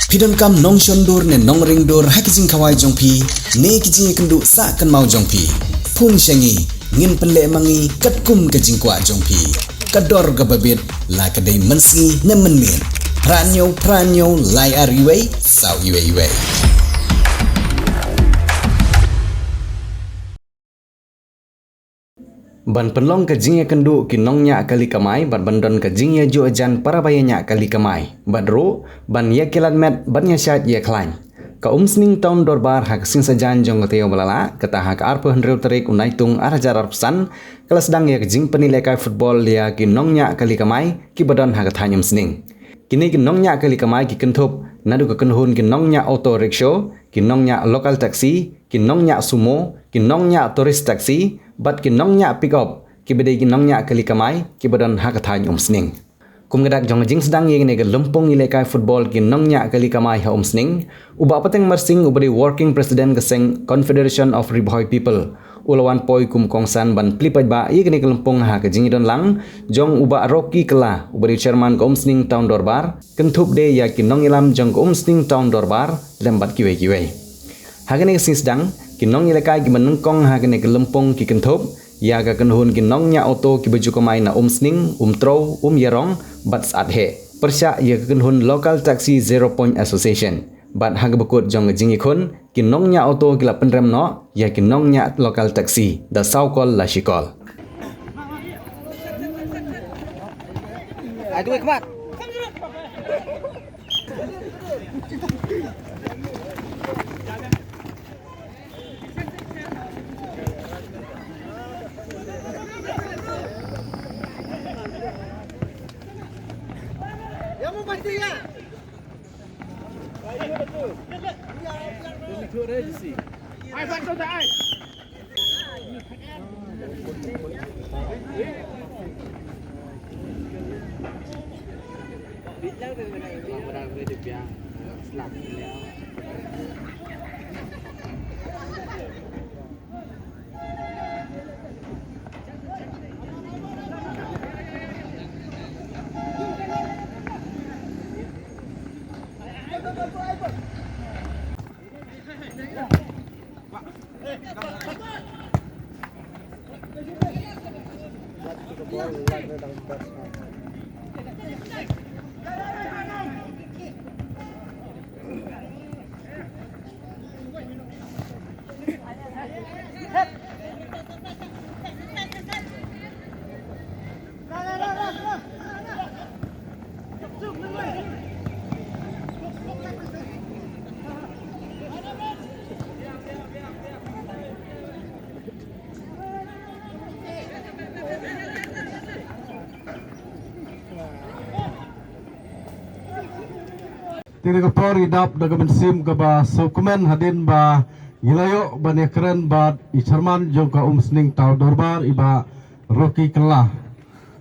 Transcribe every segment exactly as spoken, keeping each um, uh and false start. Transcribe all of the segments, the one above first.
Phi donkam nongshon dur ne nongring dur ha ki jingkhawai jong phi ne ki jingïakynduh sah kynmaw jong phi? Phone sha ngi, ngin pynleh ma ngi katkum ka jingkwah jong phi. Ka dor kaba bit, la ka dei mynsngi ne mynmiet. Phra hynñiew phra hynñiew lai ar wei saw wei wei. Ban pynlong ka jingïakynduh ki nongñiah kali kamai bad ban don ka jingïajuh jan para ba ïa ñiah kali kamai bad ruh ban ïakilat met ban ïashad ïakhlaiñ. Ka Umsning Town Dorbar ha ka sngi Saitjaiñ jong ka taïew ba la lah, kata ha ka arphew hynriew tarik u Naitung ar hajar arphew san, ka la sdang ïa ka jingpyniaid lehkai football ïa ki nongñiah kali kamai kiba don ha ka thaiñ Umsning. Kine ki nongñiah kali kamai ki kynthup naduh ka kynhun ki nongñiah auto rickshaw, ki nongñiah local taxi, ki nongñiah sumo, ki nongñiah tourist taxi bad ki nongñiah pick up, kiba dei ki nongñiah kali kamai kiba don ha ka thaiñ Umsning. Kum ka dak jong ka jingsdang ïa kane ka lympung ïalehkai football ki nongñiah kali kamai ha Umsning, u Bah Pateng Marsing uba dei working president ka seng Confederation of Ri Bhoi People, u la wan poi kum kongsan ban plie paidbah ïa kane ka lympung ha ka jingïadon lang jong u Bah Rocky Kylla uba dei chairman ka Umsning Town Dorbar, kynthup de ïa ki nongïalam jong ka Umsning Town Dorbar lem bad kiwei kiwei. Ha kane ka sngi sdang, ki nongïalehkai kiba nyngkong ha kane ka lympung ki kynthup ïa ka kynhun ki nongñiah auto kiba ju kamai na Umsning, Umtrew, Umïarong bad Syiemlieh, pyrshah ïa ka kynhun Local Taxi Zero Point Association. Bad ha kaba kut jong ka jingïakhun, ki nongñiah auto ki la pynrem noh ïa ki nongñiah local taxi da saw kol la shi kol. Ai, tu, khmat. Te kane ka por ngi dap da ka mynsiem kaba sngewkmen hadien ba ngi la ïoh ban ïakren bad i chairman jong ka Umsning Town Dorbar, i Bah Rocky Kylla.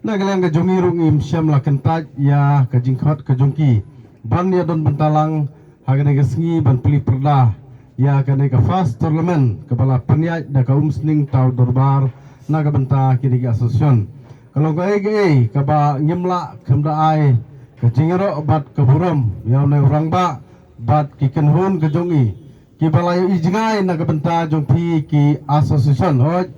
Na ka liang ka jong ngi ruh ngim shym la kyntait ïa ka jingkhot ka jong ki ban ïa don bynta lang ha kane ka sngi ban plie pyrda ïa kane ka first tournament kaba la pynïaid da ka Umsning Town Dorbar na ka bynta kine ki association. Ka long kaei kaei kaba ngim lah kham da ai ka jingïaroh bad ka burom ïa une u rangbah bad ki kynhun ka jong i kiba la ïohi jngai na ka bynta jong phi ki association. Hooid,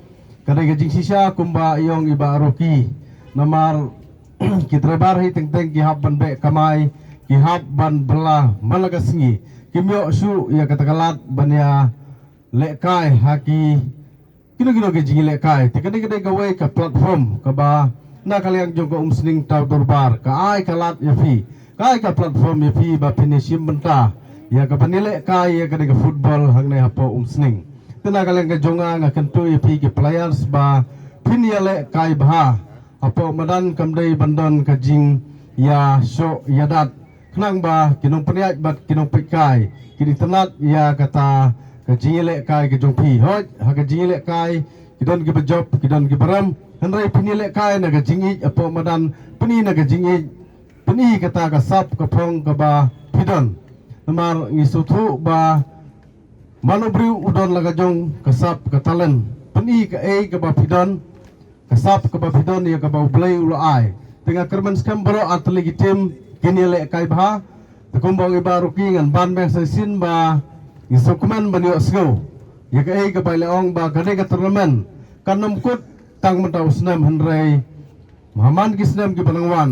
ka dei ka jingshisha kumba i ong i Bah Rocky. Namar ki driver hi teng teng ki hap ban beh kamai, ki hap ban bylla man la ka sngi. Kim ïoh shuh ïa kata ka lad ban ïa lehkai ha ki kino kino ki jingïalehkai. Te kane ka dei kawei ka platform kaba na ka liang jong ka Umsning Town Dorbar ka ai ka lad ïa phi, ka ai ka platform ïa phi ba phin ïa shim bynta ïa ka ban ïalehkai ïa kane ka football hangne hapoh Umsning. Te na ka liang ka jong nga, nga kyntu ïa phi ki players ba phin ïalehkai bha. Hapoh madan kam dei ban don ka jingïashoh ïadat, khnang ba ki nongpynïaid bad ki nongpeitkai kin itynnad ïa kata ka jingïalehkai ka jong phi. Hooid, ha ka jingïalehkai ki don kiba jop, ki don kiba rem, hynrei phin ïalehkai na ka jingïeit hapoh madan, pyni na ka jingïeit, pyni kata ka sap ka phong kaba phi don. Namar ngi sngewthuh ba man u briew u don la ka jong ka sap ka talent, pyni kaei kaba phi don, ka sap kaba phi don ïa kaba U Blei u la ai. Te nga kyrmen skhem baroh artylli ki team kin ïalehkai bha. Te kumba ong i Bah Rocky, ngan ban beng sa shisien ba ngi sngewkmen ban ïohsngew ïa kaei kaba i la ong ba kane ka tournament kan ym kut tang mynta u snem, hynrei ha man ki snem kiba nang wan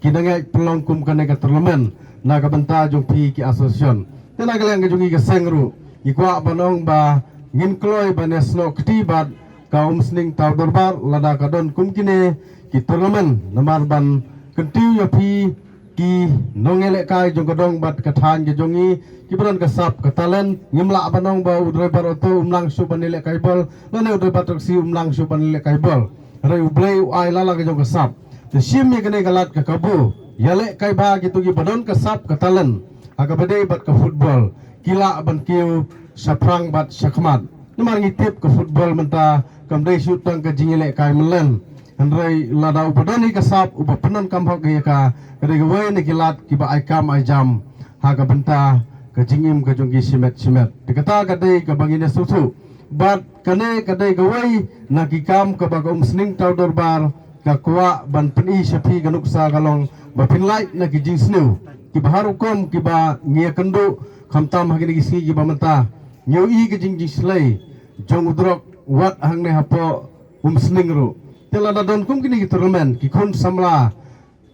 ki nang ïai pynlong kum kane ka tournament na ka bynta jong phi ki association. Te na ka liang ka jong ngi ka seng ruh ngi kwah ban ong ba ngin kloi ban ïasnoh kti bad ka Umsning Town Dorbar lada ka don kum kine ki tournament, namar ban kyntiew ïa phi ki nongïalehkai jong ka dong bad ka thaiñ ka jong ngi kiba don ka sap ka talent. Ngim lah ban ong ba u driver auto um nang shuh ban ïalehkai bol, lane u driver taxi um nang shuh ban ïalehkai bol, hynrei U Blei u ai la la ka jong ka sap. Te shim ïa kane ka lad ka kabu, ïalehkai bha kito kiba don ka sap ka talent ha kaba ïadei bad ka football, ki lah ban kiew shaphrang bad shakhmat. Namar ngi tip ka football mynta kam dei shuh tang ka jingïalehkai myllen, hynrei lada uba don hi ka sap, uba pyndonkam hok ïa ka, ka dei kawei na ki lad kiba ai kam ai jam ha ka bynta ka jingim ka jong ki shimet shimet. Te kata ka dei kaba ngin ïasngewthuh. Bad kane ka dei kawei na ki kam kaba ka Umsning Town Dorbar ka kwah ban pyni sha phi. Ka nuksa ka long ba phin lait na ki jingsniew kiba har rukom kiba ngi ïakynduh, khamtam ha kine ki sngi kiba mynta. Ngi ïohi ka jingjingslei jong u drok wat hangne hapoh Umsning ruh. Te lada don kum kine ki tournament, ki khun samla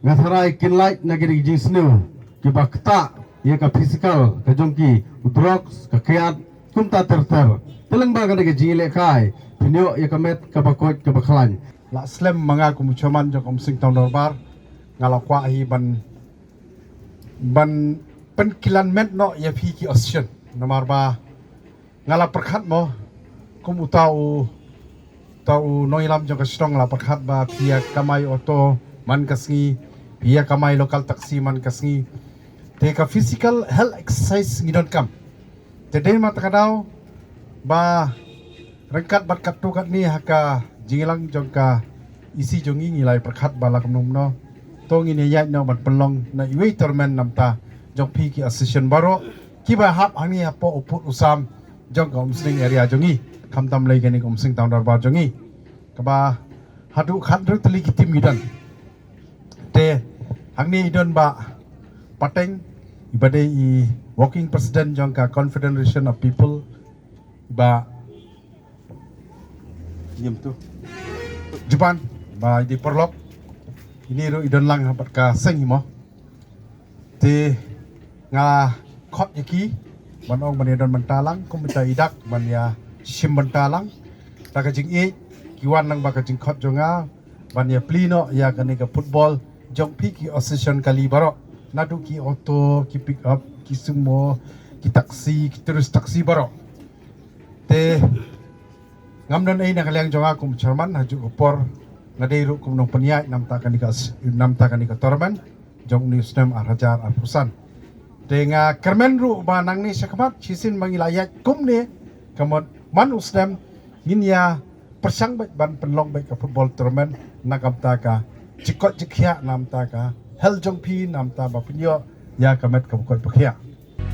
nga tharai kin lait na kine ki jingsniew kiba ktah ïa ka physical ka jong ki, u drugs, ka kiad, kumta ter ter. Te lyngba kane ka jingïalehkai phin ïoh ïa ka met kaba koit kaba khlaiñ. La slem ma nga kum u chairman jong ka Umsning Town Dorbar, nga la kwah hi ban ban pynkilan met noh ïa phi ki association. Namar ba nga la pyrkhat mo, kum uta u, uta u nongïalam jong ka shnong, la pyrkhat ba phi ïa kamai auto man ka sngi, phi ïa kamai local taxi man ka sngi. Te ka physical health exercise ngi donkam. Te dei ma ta ka daw ba ryngkat bad katto katne ha ka jingïalang jong ka E C jong ngi, ngi la ïa pyrkhat ba la kumno kumno to ngin ïa ïaid noh ban pynlong na iwei i tournament namar ta jong phi ki association baroh kiba hap hangne hapoh u pud u sam jong ka Umsning area jong ngi, khamtam lei kane ka Umsning Town Dorbar jong ngi. Kaba haduh khathynriew tylli ki team ngi don. Te hangne i don Bah Pateng, iba dei i working president jong ka Confederation of People, Bah Jim tu. Japan, ba i dei paralok. Ine ruh i don lang ha bad ka seng hi mo. Te nga khot ïa ki ban ong ban ïa don bynta lang, kum ita i dak ban ïa shim bynta lang. Ta ka jingïeit ki wan lang ba ka jingkhot jong nga ban ïa plie noh ïa kane ka football jong phi ki association kali baroh. Naduh ki auto, ki pick up, ki sumo, ki taxi, ki tourist taxi baroh. Te ngam don ei na ka liang jong nga kum chairman, ha juh ka por nga dei ruh kum nongpynïaid namar ta kane ka, namar ta kane ka tournament jong une u snem ar hajar arphew san. Te nga kyrmen ruh ba nangne shakhmat shisien ba ngi la ïaid kumne, ka mut man u snem ngin ïa pyrshang beit ban pynlong beit ka football tournament na ka bynta ka jingkoit jingkhiah, namar ta ka health jong phi, namar ta ba phin ïoh ïa ka met kaba koit ba khiah.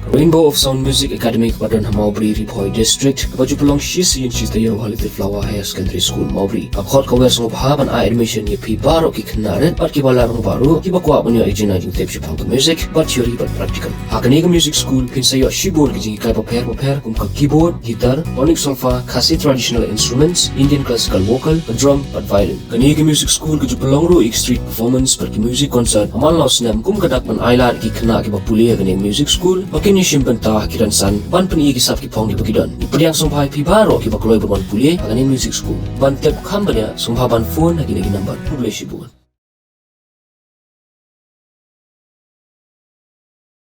Ka Rainbow of Sound Music Academy kaba don ha Mawbri, Ri Bhoi District, kaba ju pynlong shi sien shi taïew ha Little Flower Higher Secondary School, Mawbri, ka khot ka wer sngewbha ban ai admission ïa phi baroh ki khynnah rit bad kiba la rangbah ruh kiba kwah ban ïoh ïa ka jinai jingtip shaphang ka music, bad theory bad practical. Ha kane ka music school phin sa ïoh shibun ki jinghikai bapher bapher kum ka keyboard, guitar, tonic solfa, Khasi traditional instruments, Indian classical vocal, ka drum bad violin. Kane ka music school ka ju pynlong ruh ïa ki street performance bad ki music concert ha man la u snem kum ka dak ban ailad ïa ki khynnah kiba pule ha kane ka music school ba kin ïashim bynta ha ki rynsan ban pyni ïa ki sap ki phong kiba ki don. Ngi pdiang sngewbha ïa phi baroh kiba kloi ban wan pule ha kane ka music school. Ban tip kham bniah sngewbha ban phone ha kine ki number. Khublei shibun.